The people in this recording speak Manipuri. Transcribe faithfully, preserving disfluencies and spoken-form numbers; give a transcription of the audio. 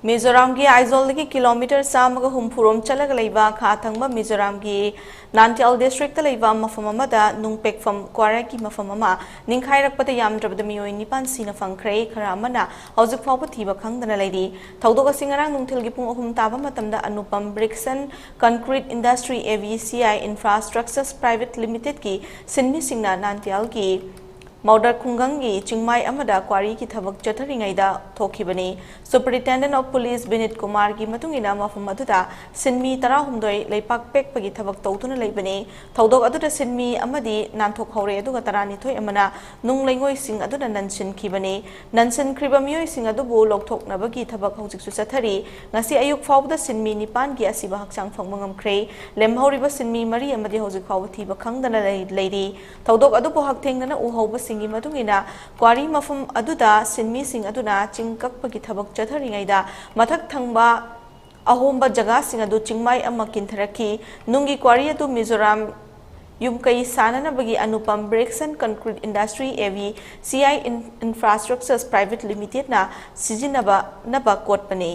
ꯃꯤꯖꯣꯔꯥꯝꯒꯤ ꯑꯥꯏꯖꯣꯜꯗꯒꯤ ꯀꯤꯂꯣꯃꯤꯇꯔ ꯆꯥꯝꯃꯒ ꯍꯨꯝꯐꯨ ꯔꯣꯝ ꯆꯠꯂꯒ ꯂꯩꯕ ꯈꯥ ꯊꯪꯕ ꯃꯤꯖꯣꯔꯥꯝꯒꯤ ꯅꯥꯟꯇꯤꯌꯥꯜ ꯗꯤꯁꯇ꯭ꯔꯤꯛꯇ ꯂꯩꯕ ꯃꯐꯝ ꯑꯃꯗ ꯅꯨꯡ ꯄꯦꯛꯐꯝ ꯀ꯭ꯋꯥꯔꯤꯒꯤ ꯃꯐꯝ ꯑꯃ ꯅꯤꯡꯈꯥꯏꯔꯛꯄꯗ ꯌꯥꯝꯗ꯭ꯔꯕꯗ ꯃꯤꯑꯣꯏ ꯅꯤꯄꯥꯟ ꯁꯤꯅ ꯐꯪꯈ꯭ꯔꯦ, ꯈꯔ ꯑꯃꯅ ꯍꯧꯖꯤꯛ ꯐꯥꯎꯕ ꯊꯤꯕ ꯈꯪꯗꯅ ꯂꯩꯔꯤ꯫ ꯊꯧꯗꯣꯛ ꯑꯁꯤ ꯉꯔꯥꯡ ꯅꯨꯡꯊꯤꯜꯒꯤ ꯄꯨꯡ ꯑꯍꯨꯝ ꯇꯥꯕ ꯃꯇꯝꯗ Anupam bricks and concrete industry, A V C I ꯏꯟꯐ꯭ꯔꯥꯁ꯭ꯇ꯭ꯔꯛꯆꯔꯁ private ꯂꯤꯃꯤꯇꯦꯗꯀꯤ ꯁꯤꯟꯃꯤꯁꯤꯡꯅ ꯅꯥꯟꯇꯤꯌꯥꯜꯒꯤ ꯃꯧꯗꯔ ꯈꯨꯡꯒꯪꯒꯤ ꯆꯤꯡꯃꯥꯏ ꯑꯃꯗ ꯀ꯭ꯋꯥꯔꯤꯒꯤ ꯊꯕꯛ ꯆꯠꯊꯔꯤꯉꯩꯗ ꯊꯣꯛꯈꯤꯕꯅꯤ꯫ Superintendent of Police ꯕꯤꯅꯤꯠ ꯀꯨꯃꯥꯔꯒꯤ ꯃꯇꯨꯡ ꯏꯟꯅ, ꯃꯐꯝ ꯑꯗꯨꯗ ꯁꯤꯟꯃꯤ ꯇꯔꯥꯍꯨꯝꯗꯣꯏ ꯂꯩꯄꯥꯛ ꯄꯦꯛꯄꯒꯤ ꯊꯕꯛ ꯇꯧꯗꯨꯅ ꯂꯩꯕꯅꯤ꯫ ꯊꯧꯗꯣꯛ ꯑꯗꯨꯗ ꯁꯤꯟꯃꯤ ꯑꯃꯗꯤ ꯅꯥꯟꯊꯣꯛꯍꯧꯔꯦ, ꯑꯗꯨꯒ ꯇꯔꯥꯅꯤꯊꯣꯏ ꯑꯃꯅ ꯅꯨꯡ ꯂꯩꯉꯣꯏꯁꯤꯡ ꯑꯗꯨꯅ ꯅꯟꯁꯤꯟꯈꯤꯕꯅꯤ꯫ ꯅꯟꯁꯤꯟꯈ꯭ꯔꯤꯕ ꯃꯤꯑꯣꯏꯁꯤꯡ ꯑꯗꯨꯕꯨ ꯂꯧꯊꯣꯛꯅꯕꯒꯤ ꯊꯕꯛ ꯍꯧꯖꯤꯛꯁꯨ ꯆꯠꯊꯔꯤ꯫ ꯉꯁꯤ ꯑꯌꯨꯛ ꯐꯥꯎꯕꯗ ꯁꯤꯟꯃꯤ ꯅꯤꯄꯥꯟꯒꯤ ꯑꯁꯤꯕ ꯍꯛꯆꯥꯡ ꯐꯪꯕ ꯉꯝꯈ꯭ꯔꯦ꯫ ꯂꯦꯝꯍꯧꯔꯤꯕ ꯁꯤꯟꯃꯤ ꯃꯔꯤ ꯑꯃꯗꯤ ꯍꯧꯖꯤꯛ ꯐꯥꯎꯕ ꯊꯤꯕ ꯈꯪꯗꯅ ꯂꯩ-, ꯂꯩꯔꯤ꯫ ꯊꯧꯗꯣꯛ ꯑꯗꯨꯕꯨ ꯍꯛꯊꯦꯡꯅꯅ ꯎꯍꯧꯕꯁꯤꯡꯒꯤ ꯃꯇꯨꯡ ꯏꯟꯅ, ꯀ꯭ꯋꯥꯔꯤ ꯃꯐꯝ ꯑꯗꯨꯗ ꯁꯤꯟꯃꯤꯁꯤꯡ ꯑꯗꯨꯅ ꯆꯤꯡ ꯀꯛꯄꯒꯤ ꯊꯕꯛ ꯆꯠꯊꯔꯤꯉꯩꯗ ꯃꯊꯛ ꯊꯪꯕ ꯑꯍꯣꯡꯕ ꯖꯒꯥꯁꯤꯡ ꯑꯗꯨ ꯆꯤꯡꯃꯥꯏ ꯑꯃ ꯀꯤꯟꯊꯔꯛꯈꯤ꯫ ꯅꯨꯡꯒꯤ ꯀ꯭ꯋꯥꯔꯤ ꯑꯗꯨ ꯃꯤꯖꯣꯔꯥꯝ ꯌꯨꯝ ꯀꯩ ꯁꯥꯅꯅꯕꯒꯤ Anupam bricks and concrete industry, A V C I in-, ꯏꯟꯐ꯭ꯔꯥꯁ꯭ꯇ꯭ꯔꯛꯆꯔꯁ private ꯂꯤꯃꯤꯇꯦꯗꯅ ꯁꯤꯖꯤꯟꯅꯕꯅꯕ ꯀꯣꯠꯄꯅꯤ꯫